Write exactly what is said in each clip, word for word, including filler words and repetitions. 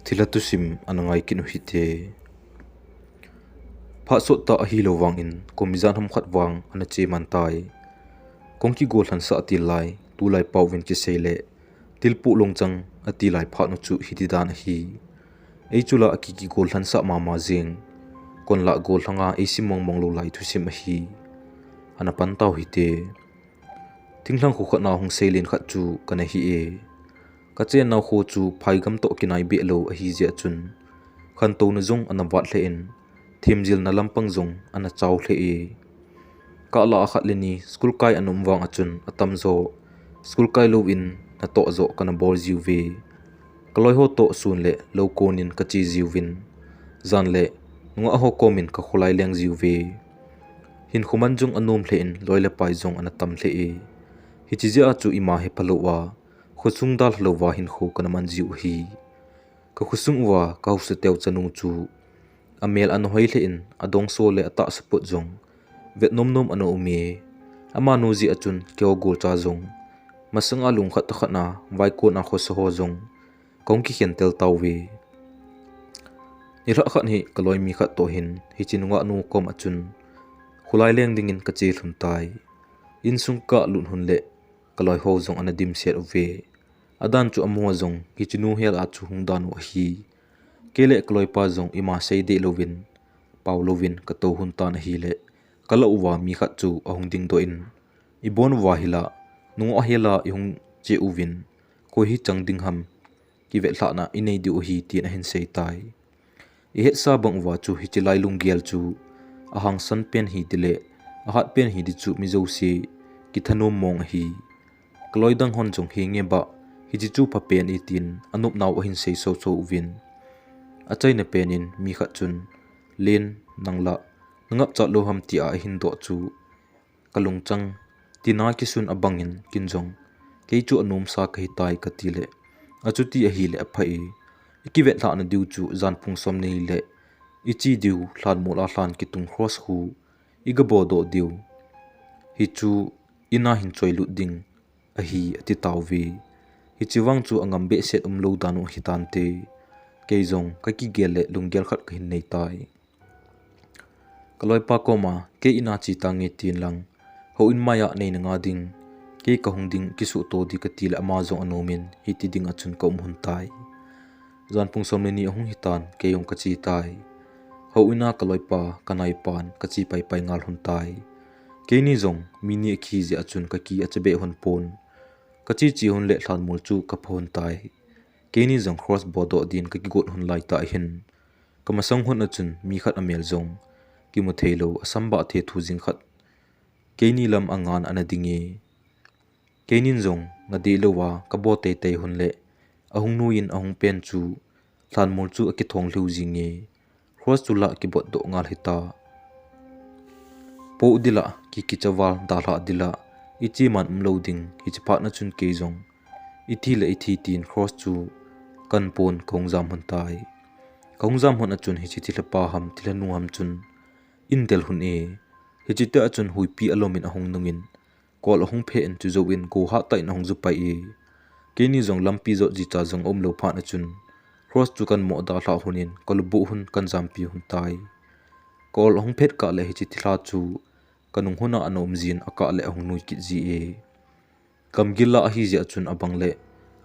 Thilha thusim ana ngai kit u hite. Phat sot tah ahilou vangin, komi jan ham khat vang ana che man tai. Kong kigolhansah til lai, tulai pau vin kisei le, tilpoh longchang ati lai phat nu chu hiti dan ahi. Ei chu la aki kigolhansah mama jing. Kon la golhanga ei sim mong mong lou lai thusim ahi. Ana pan tau hite. Thinglhang kho khat na hung seilen khat chu kana hi e. Ka chennau kho chu phaigam toh kinai beh lou ahi jeh chun, khantouna jong ana vat lheh in, themjilna lampang jong ana chau lheh e. Kah la a khat le ni school kai ana um vang a chun atam jo, school kai louvin natoh jo kana bol jiu ve. Ka loi ho toh sun le lou konin ka che jiuvin, jan le nungah ho komin ka kholai leng jiu ve. Hinkho man jong anom lheh in, loi le pai jong ana tam lheh e. Hiche jeh a chu ima hepha lou a, khosung dalha louva hinkho kana man jiu ahi. Ka khosung uva ka haosa teu chanu chu amel ana hoi lheh in, adongso le atahsa put jong vet nom nom ana um e. Amanu jeh a chun keiho golcha jong, masanga lungkhat tah khat na vaikon a khosa ho jong kahung kikhen tel tauve. Nilhah khat hi ka loi mi khat toh hin hiche nungah nu koma chun kholai leng dingin ka che lhun tai. Insung ka lut lhun le ka loi ho jong ana dimset uve. Adan chu amaho jong hiche nu hel a chu hung dan u ahi. Kei le ka loipa jong ima sei deh louvin, pao louvin ka tou lhun tan ahile, ka lah uva mi khat chu ahung dingdoh in, "Ibon uva hila, nungah hel a ihung che uvin, koi hi chang ding ham, kivetlhahna inei diu ahi," tin ahin sei tai. Ihetsa bang uva chu hiche lai lunggel chu ahangsan pen hi tile, ahat pen hi ti chu mi jouse kithanom mong ahi. Ka loi dang hon jong, "Henge bah, hiche chu phapen e," tin anop nau ahin sei soso uvin. Achaina pen in mi khat chun, "Len, nang la nangapchat lou ham," tia ahin doh chu ka lungchang tina kisun abangin kin jong, "Kei chu anomsa kahi tai," kati le, "Achuti ahile apha e. Ikivetlhahna diu chu janpung som ni le iche diu lhanmol a lhan kitung cross khu iga bodoh diu. Hichu ina hin choi lut ding ahi," ati tauve. Hiche vang chu angam behseh umlou dan u hitante. Kei jong ka kigel le lunggel khat kahin nei tai. Ka loipa koma, "Kei ina che tange," tin lang, "Houin mai a neina nga ding, kei kahung ding, kisuhto ding," kati le ama jong anom in, hiti ding a chun ka um lhun tai. Janpung som le ni ahung hitan, kei jong ka che tai. Houin a ka loipa, ka naipan, ka che paipai ngal lhun tai. Keini jong mi ni akhi jeh a chun ka ki ache beh lhon pon. Ka che che lhun le lhanmol chu ka pha lhun tai. Keini jong cross bodoh din ka kigot lhun lai tah ahin, ka masang lhon a chun mi khat amel jong kimu thei lou, asam bah thethu jing khat keini lam a ngan ana ding e. Keinin jong nga deh louva ka bol teitei lhun le, ahung nuiyin ahung pen chu lhanmol chu akithong lhiu jing e. Cross chu la kibot doh ngal hita. Poh ding la, ki kicha val dalha ding la, iche man umlou ding, hiche phat na chun kei jong ithi le ithi tin cross chu kan pon kahung jam lhun tai. Kahung jam lhun a chun hiche thilha pa ham, thilha nu ham chun in del lhun e. Hiche tah a chun huipi alom in ahung nung in, kol ahung phe in, chujouvin go hat tah in ahung ju pai e. Keini jong lampi jot jicha jong aumlou phat na chun, cross chu kan mo dalha lhun in, ka lubuh lhun kan jampi lhun tai. Kol ahung phet kah le hiche thilha chu ka nung lhun a ana um jin, akah le ahung nui kit ji e. Gamgil la ahi jeh a chun abang le,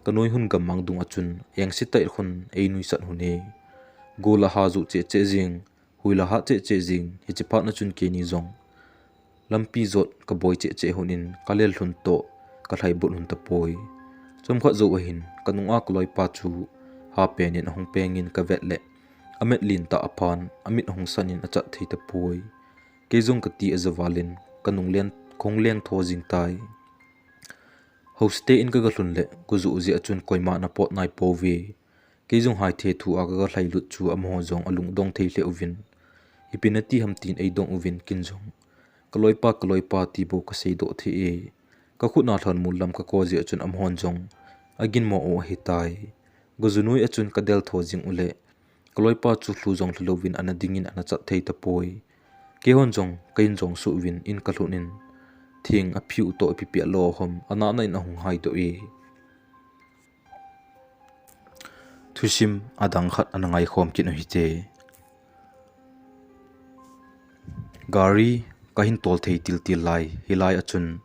ka nui lhun gammang dung a chun, engse tah in khun ei nuisat lhun e. Go la ha ju cheh cheh jing, hui la ha cheh cheh jing, hiche phat na chun keini jong lampi jot ka boi cheh cheh lhun in, ka lel lhun toh ka lhaibut lhun tapoi. Chomkhat jou ahin, ka nung a ka loipa chu ha pen in ahung peng in ka vet le, amet lin tah aphan, amit ahung san in achat thei tapoi. Kei jong ka ti aja val in, ka nung len, kahung leng tho jing tai. Haosa te in ka ga lhun le, ka ju jeh a chun koima ana pot nai pouve. Kei jong hai thethu a ka ga lhai lut chu amaho jong alungdong thei lheh uvin, ipi nati ham tin eidong uvin, kin jong, "Ka loipa, ka loipa," ti bou ka seidoh thei e. Ka khut na lhanmol lam ka ko jeh a chun amahon jong aginmo u ahitai. Gojunui a chun ka del tho jing u le, ka loipa chu lhu jong lhu louvin ana ding in ana chat thei tapoi. Keihon jong ka in jong suh uvin in ka lhun in, thing aphiu toh ipi pi alo ham, ana na in ahung hai doh e. Thusim adang khat ana ngaikhom kit u hite. Gari kahin tol thei tiltil lai, hilai a chun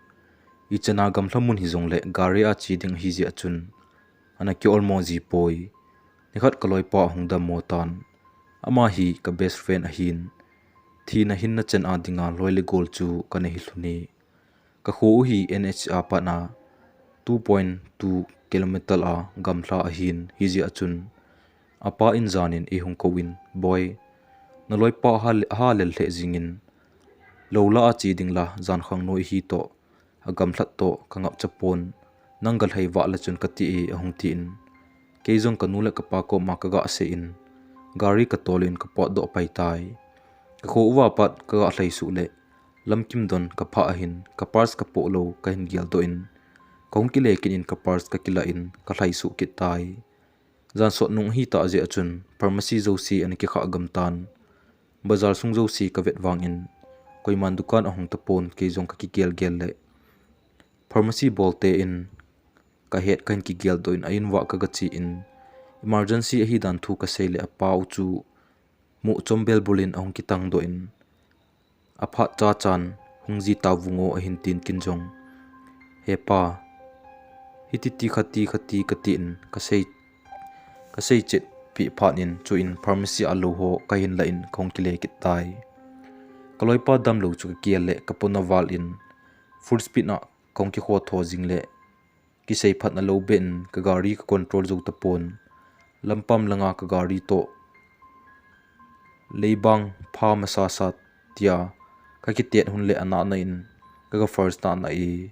ichana gamla mun hijongle gari a che ding ahi jeh a chun ana kiolmo ji poi. Nikhat ka loipa ahung dammo tan. Ama hi ka best friend ahin. Thina hinna chan a dinga loi le gol chu kana hi lhun e. Ka kho u hi N H a pat a two point two kilometer a gamla ahin, hijeh a chun apa in jan in eihung kou in, "Boi, na loipa ha le, ha lel lheh jing in, lou la a che ding la, jan khang noi hi toh, agamlhat toh ka ngapcha pon, nang ga lhai vah le chun kati e," ahung tin. Kei jong ka nu le ka pa koma ka gasei in, gari ka tol in ka potdoh pai tai. Ka kho uva pat ka ga lhai suh le, lamkim don ka phah ahin, ka purse ka poh lou kahin geldoh in, kahung kile kit in ka purse ka kila in ka lhai suh kit tai. Jan sot nung ahitah jeh a chun pharmacy jouse ana kikhah gam tan. Bazar sung jouse ka vet vang in, koiman dukan ahung tapon, kei jong ka kigel gel le pharmacy bol te in ka het kahin kigeldoh in a in uva ka ga che in, emergency ahi dan thu ka sei le apa u chu muh chombel bul in ahung kitang doh in, "Aphat cha chan hung ji tau vung o," ahin tin, kin jong, "He pa, hiti ti kha ti kha ti," ka tin, ka sei, ka sei chet pi phat in, chuin pharmacy a lou ho kahin la in kahung kile kit tai. Ka loipa damlou chu ka kial le ka pona val in full speed a kahung kikho tho jing le, kisei phat na lou beh in ka gari ka control jou tapon. Lampam langa ka gari toh leibang pha masa sa tia ka kitet hun le ana na in ka ga first na na e.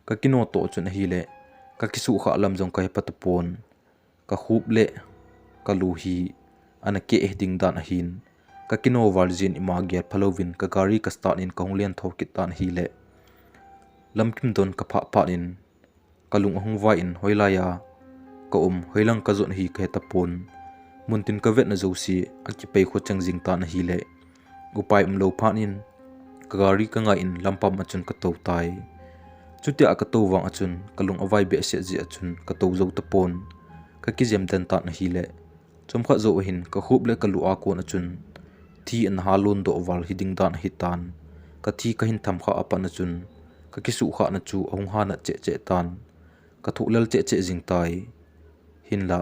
Ka kino toh chun ahile ka kisuh khah lam jong ka he pha tapon. Ka khup le ka lu hi ana keh ding dan ahin. Ka kino val jin ima gel pha louvin ka gari ka start in ka hung len tho kit tan ahile, lamkim don ka phah phat in ka lung ahung vai in, hoilai a ka um, hoilang ka jot hi ka he tapon. Muntin ka vetna jouse a kipei kho chang jing tan ahile, upai um lou phat in ka gari ka ngai in lampam a chun ka tou tai. Chutia ka tou vang a chun ka lung avai behseh jeh a chun ka tou jou tapon. Ka kijem den tan ahile, chomkhat jou ahin ka khup le ka lu a kon a chun thi ana ha lon doh val hi ding dan ahi tan. Ka thi kahin tham khah a pat a chun ka kisuh khah na chu ahung ha nat cheh cheh tan. Ka thoh lel cheh cheh jing tai. Hinla,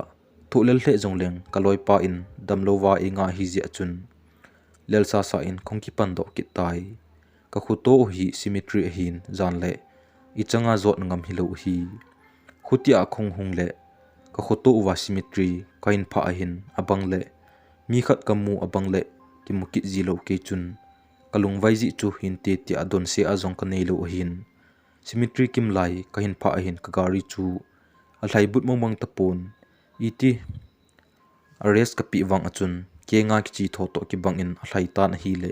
thoh lel lheh jong leng ka loipa in damlou va einga hi jeh a chun lel sa sa in kahung kipan doh kit tai. Ka khoto u hi cemetery ahin, jan le ichanga jot ngam hilou ahi. Khutia kahung hung le ka khoto uva cemetery kahin phah ahin, abang le mi khat ka mu abang le kimu kit ji lou kei chun ka lungvai jeh chu hinte tia donse a jong ka nei lou ahin. Cemetery kimlai kahin phah ahin ka gari chu alhai but mong mong tapon. Iti arrest ka peh vang a chun kenga kichi tho toh kibang in alhai tan ahile,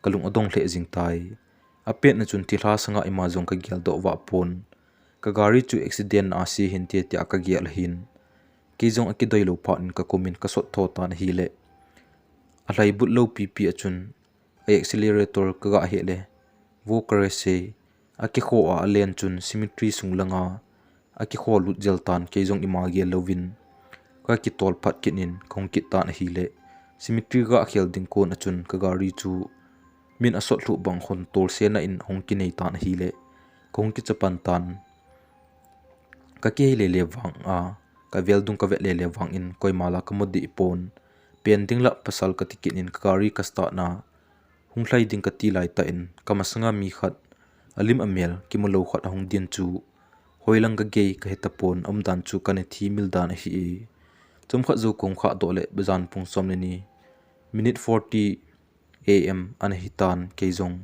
ka lung adong lheh jing tai. Apet na chun thilha sanga ima jong ka geldoh vah pon. Ka gari chu accident a se hinte tia ka gel ahin. Kei jong akidoi lou phat in ka kum in ka sot tho tan ahile, alhai but lou pipi a chun a accelerator ka ga he le, vo ka re se, akikho a alen chun cemetery sung langa akikho lut jel tan, kei jong ima gel louvin ka kitol phat kit in kahung kit tan ahile, cemetery ga khel ding kon a chun ka gari chu min asot lhuh bang hon tolse na in ahung kinei tan ahile, kahung kichapan tan. Ka kihei lele vang a, ka vel dung ka vet lele vang in koima la ka mu deh pon. Pen ding la pasal ka ti kit in ka gari ka start na, hung lhai ding ka ti lai tah in ka masanga mi khat, alim amel kimu lou khat ahung din chu, hoilang ka gei ka he tapon, aumdan chu ka na thi mil dan ahi e. Chomkhat jou kahung khah doh le bajan pung som le ni, minute forty A M ana hi tan, kei jong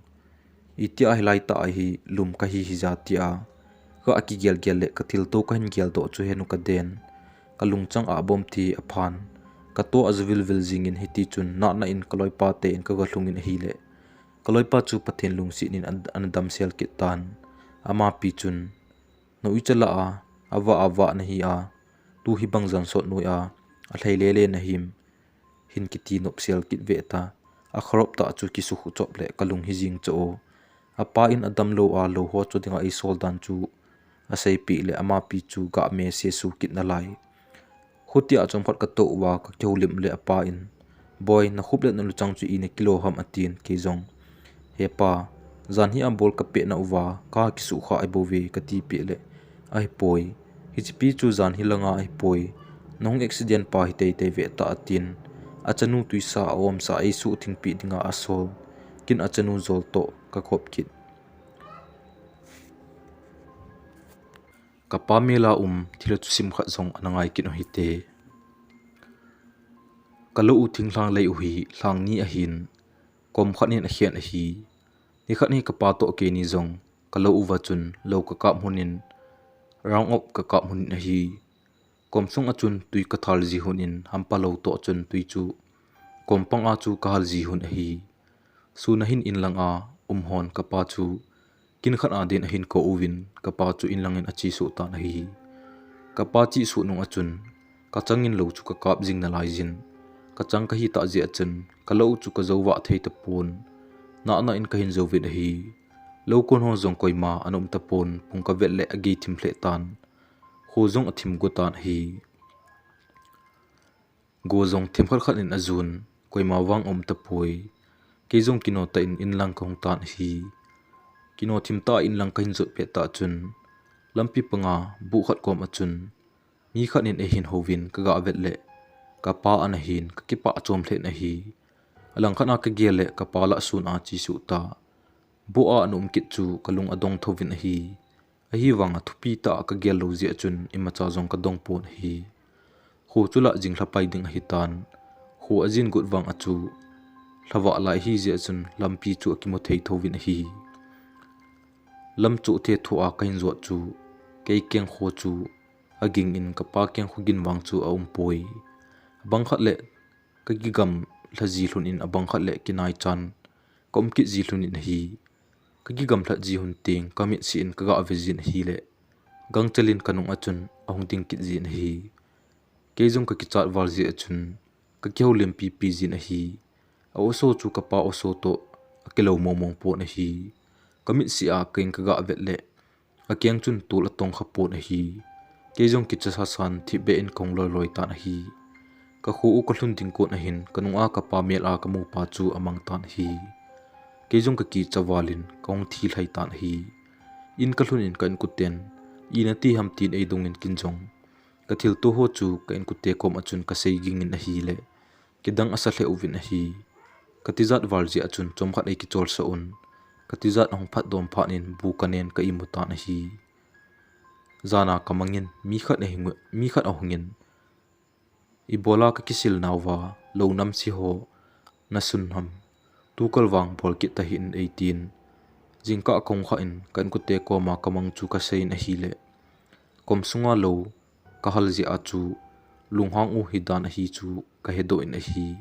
itia hilai tah a hi lum ka hi hija tia ka kigel gel le ka thilto kahin geldoh chu henu ka den. Ka lungchang a bom thi aphan. Ka to a ju vil vil jing in hiti chun natna in ka loipa te in ka ga lhung in ahile, ka loipa chu Pathen lungset in an, ana damsel kit tan. Ama pi chun, "Na uicha la a, avah avah na hi a, tu hi bang jan sot noi a, alhai lele na him," hin kiti nopsel kit ve ta. Akharop tah chu kisukhu chop le ka lung hi jing cho. Apa in adamlou a lou ho chu dinga eisol dan chu asei peh le ama pi chu ga me se su kit nalai. Khutia chomkhat katoh uva kakihoulim le apa in, "Boi, nakhup le naluchang chu ina kilo ham?" atin, kei jong, "He pa, jan hi a ball kapeh nauva, kakisuh kha ahibouve," kati peh le, "Ahipoi, hichepi chu jan hi langa ahipoi, nahung accident pa hi teitei ve ta," atin, achanu tuisa a-omsa eisuh thingpeh dinga asol. Ken achanu jol toh kakop kit. Kapa mel a um thilha thusim khat jong ana ngai kit u hite. Kalou u thinglhang lei u hi lhang ni ahin, kom khat in akhen ahi. Nikhat hi kapa toh keini jong kalou uva chun lou kakap lhon in, round up kakap lhon in ahi. Kom sunga chun tui kathal ji lhon in, hampa lou toh chun tui chu kom panga chu kahal ji lhon ahi. Sun a hin inlanga um hon kapa chu kin khat a din ahin kou uvin, kapa chu inlangin achesuh tan ahi. Kapa chesuh nunga chun kachangin lou chu kakap jing nalaiyin, kachang kahi tah jeh a chun kalou chu kajou vah thei tapon, nahna in kahin jouvin ahi. Lou kon ho jong koima ana um tapon, pung kavet le agei thim lheh tan. Kho jong athim go tan ahi. Go jong themkhat khat in ajon, koima vang aum tapoi. Kei jong kino tah in inlang kahung tan ahi. Kino thim tah a inlang kahin jot pet tah chun, lampi panga buh khat kom a chun mi khat in eihin houvin, kaga vet le kapa ana hin, kakipah chom lheh in ahi. Alangkhat a kagel le kapa lah sun a chesuh ta. Buh a ana um kit chu kalung adong thouvin ahi. Ahivanga thupi tah a kagel lou jeh a chun imacha jong kadong pon ahi. Kho chu lah jing lhapai ding ahitan. Kho ajin got vang a chu lhavah lai ahi jeh a chun lampi chu akimu thei thouvin ahi. Lam chu the thu a kahin jot chu, kei keng kho chu aging in, kapa keng kho gin vang chu aumpoi. Abang khat le kakigamlha ji lhon in, abang khat le kinai chan kaum kit ji lhon in ahi. Kakigamlhat ji lhon teng, kamit sih in kaga ve jin ahile, gangchel in kanung a chun ahung ding kit jin ahi. Kei jong kakichat val jeh a chun kakihoulim pipi jin ahi. A-oso chu kapa oso toh akilou mong mong pon ahi. Kamit sih a keng kaga vet le, akeng chun tol atong kha pon ahi. Kei jong kicha sasan thipbeh in kahung loi loi tan ahi. Kakho u kalhun ding kon ahin, kanung a kapa mel a kamu pa chu amang tan ahi. Kei jong kakicha val in kahung thi lhai tan ahi. In kalhun in ka inkoten, "Ina ti ham?" tin eidong in ken jong kathilto ho chu ka inkote kom a chun kasei ging in ahile, kidang asa lheh uvin ahi. Katijat val jeh a chun chomkhat eikicholsah un. Katijat ahung phat dom phat in bu kanen ka imu tan ahi. Jan a kamang in mi khat ahung, mi khat ahung in, "Ibola kakisil nauva, lou namse ho nasun ham? Tukal vang bol kit tahih in," eitin. Jingkah kahung kha in, ka inkote koma kamang chu kasei in ahile, kom sunga lou kahal jeh a chu lunghang u hidan ahi chu kahedoh in ahi.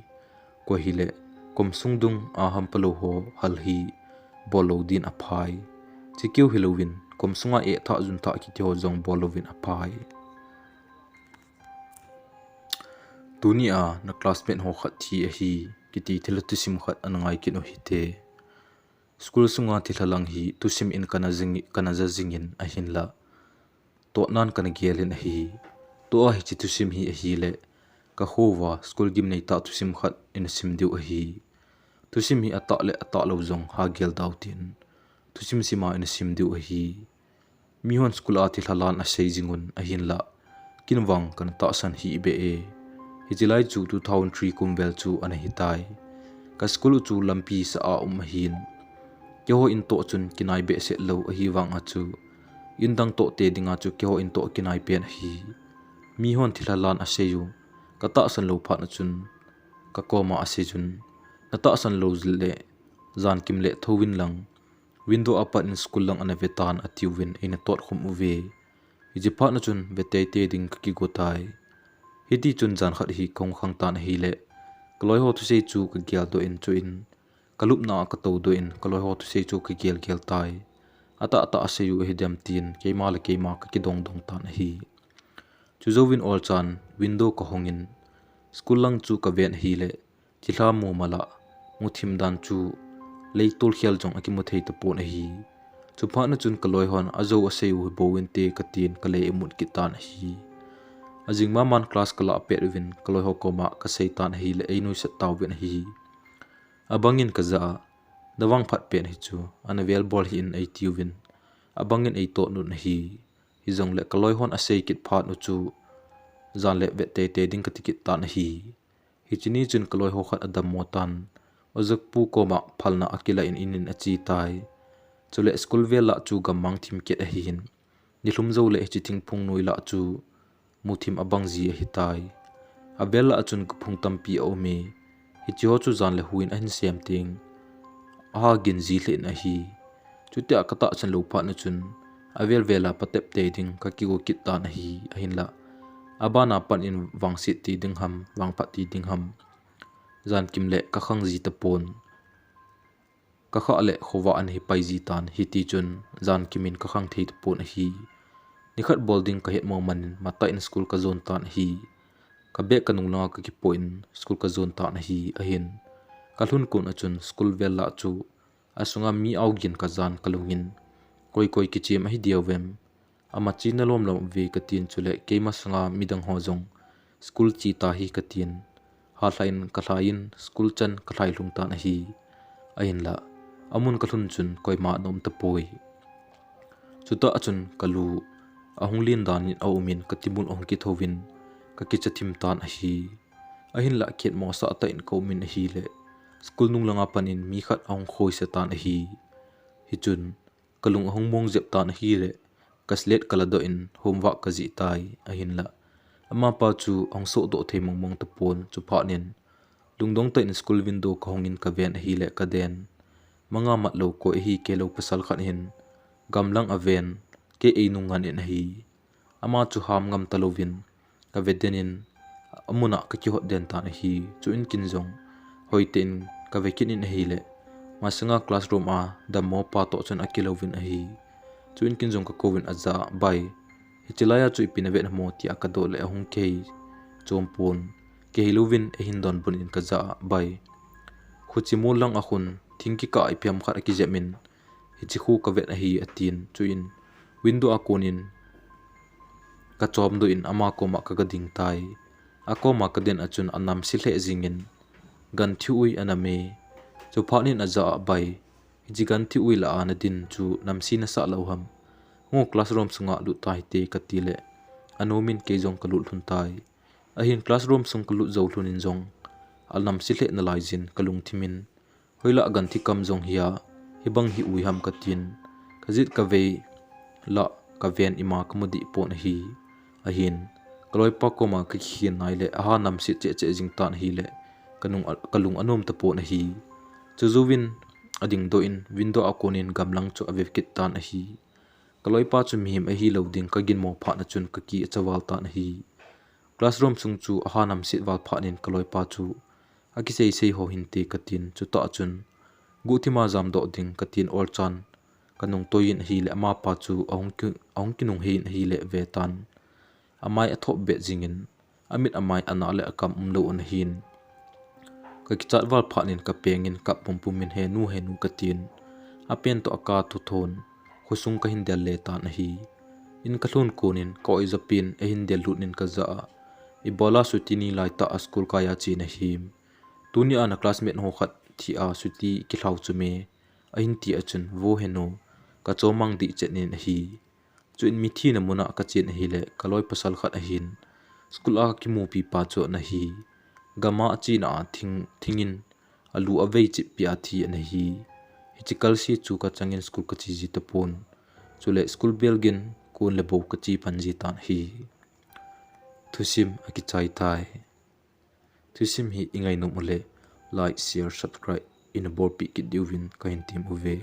Koi hile, kom sung dung a hampa lou ho hal hi bol lou din aphai. Chikeu hilouvin, kom sunga eh thah jun thah kiti ho jong bol louvin aphai. Tunia na classmate ho khat thi ahi, kiti thilha thusim khat ana ngai kit u hite. School sunga thilha lang hi thusim in kana jing, kana ja jing in ahinla, totnan kana gel in ahi. Tua hiche thusim hi ahile, kakho uva school gimnei tah thusim khat ina sim diu ahi. Thusim hi atah le atah lou jong ha gel dau tin, thusim sima ina sim diu ahi. Mihon school a thilha lan asei jing un ahinla, ken vang kana tahsan hih beh e. Hiche lai chu two thousand three kum vel chu ana hitai. Ka school u chu lampi sa a um ahin, keiho in toh chun kinai behseh lou ahivang a chu, in dang toh te dinga chu keiho in toh kinai pen ahi. Mihon thilha lan asei u, ka tahsan lou phat a chun, ka koma asei un, "Na tahsan lou jeh le, jan kim le thou vin lang, window a pat in school lang ana ve tan," atiuvin eina tot khum uve. Hiche phat a chun ve teitei ding kakigo tai. Hiti chun jan khat hi kahung khang tan ahile, ka loi ho thusei chu kagel doh in, chuin ka lupna a katou doh in, ka loi ho thusei chu kagel gel tai. Atah tah asei u ahidem tin, keima le keima kakidong dong tan ahi. Chujouvin olchan window kahong in, school lang chu kaven ahile, thilha mu mala, mu thim dan chu leitol khel jong akimu thei tapon ahi. Chuphat a chun ka loi hon ajou asei u hi bou inte katin, kalei imut kit tan ahi. Ajing maman class kalah pet uvin kaloi ho koma kasei tan ahile einuisat tauvin ahi. Abangin kajah a, navang phat pen hichu, ana vel bol hih in eitiuvin, abangin eitot un ahi. Hijongle kaloi hon asei kit phat u chu, jan le vet teitei ding kati kit tan ahi. Hiche ni chun kaloi ho khat adammo tan, ojapu koma phalna akilah in inin ache tai. Chule school vel lah chu gammang thim kit ahin. Nilhum joule hiche thingphung noi lah chu muthim abang ji ahitai. Avel lah chun guphung tampi aume. Hiche ho chu jan le huin ahin sem teng, aha gin ji lheh in ahi. Chutia katahsan lou phat na chun, avel vela patep tei ding kakigo kit tan ahi, ahinlah abana pan in vangset ti ding ham, vangphat ti ding ham, jankim le kakhang ji tapon. Kakhah le khovah ana hi pai ji tan, hiti chun jankim in kakhang thei tapon ahi. Nikhat bol ding kahet mo manin matah in school kajon tan ahi. Kabag kanung langa kakipoh in school kajon tan ahi, ahin. Kalhun kon a chun school vel lah chu, asunga mi augin kajan kalungin, koi koi kichem ahi diu vem? Ama chena lom lom uve katin, chule keimasanga midang ho jong school che tahi katin. Halha in kalhai in school chan kalhai lhung tan ahi. Ahinlah, amun kalhun chun koima ana um tapoi. Chutah chun kalu ahung len dan in aumin katimul ahung kithouvin kakicha thim tan ahi. Ahinlah khetmo sah tah in kaumin ahile, school nung langa pan in mi khat ahung khoisa tan ahi. Hichun kalung ahung mong jep tan ahile, kaslate kaladoh in homework kajih tai, ahinlah amapa chu ahung sohdoh thei mong mong tapon, chuphat in lungdong tah in school window kahong in kaven ahile kaden. Manga mat lou koi ahi kei lou pasal khat hin gamlang aven, kei einung ngan in ahi. Ama chu ham ngam talouvin kave den in, amuna kakihot den tan ahi. Chuin kin jong hoitah in kave kit in ahile, masanga classroom a dammo pa toh chun akilouvin ahi. Chuin kin jong kakouvin ajah a, bai, hiche laiya chu ipi navet ham tia kadoh le ahung kihei chom pon. Kihei louvin eihin donbut in kajah a, bai, khuche mol lang a khun thing kikah ipi ham khat akijep in, hiche khu kavet ahi atin. Chuin window a konin kachomdoh in ama koma kaga ding tai. Akoma kaden a chun anamse lheh jingin, ganthi ui aname. Chuphat in ajah a, bai, hiche ganthi ui lah a nadin chu namse nasah lou ham? Hung classroom sunga lut tahite katile, anomin kei jong kalut lhun tai. Ahin classroom sung kalut jou lhon in jong anamse lheh nalai jin kalungthim in, hoilah ganthi kam jong hia, hibang hi ui ham katin, kajet kavei lah kaven ima kamu deh pon ahi. Ahin kaloipa koma kakikhen naile aha namse cheh cheh jing tan ahile, kanung a, kalung anom tapon ahi. Chujouvin adingdoh in window a konin gamlang chu ave kit tan ahi. Kaloipa chu mihem ahilou ding kaginmo phat na chun kaki achaval tan ahi. Classroom sung chu aha namset val phat in kaloipa chu, akisei sei ho hinte katin, chutah chun guhthima jamdoh ding katin olchan kanung toiyin ahile amapa chu ahung ki, ahung kinung heiyin ahile avetan, amai athop bet jingin, amit amai ana le akam umlou ana hin. Kakichat val phat in kapengin kap pumpum in, "He nu, he nu," katin, apen toh aka thuthon khosung kahin del le tan ahi. In kalhun konin ka-oi jopin eihin del lut in kajah a, "Ibola chuti ni laitah a school kaiya che nahim? Tunia na classmate ho khat thi a chuti kilhau chu me?" ahin ti a chun, "Vo he nu," kachomang dih chet in ahi. Chuin mithina muna kachen ahile kaloi pasal khat ahin, school a kakimupi pa chu ana hi. Gama achena a thing, thingin alu avei chippi a thi ana hi. Hiche kalse chu kachangin school kache ji tapon. Chule school bell gin kon le bou kache pan ji tan ahi. Thusim akichai tai. Thusim hi ingainom ule like, share, subscribe ina bolpeh kit diuvin kahin tem uve.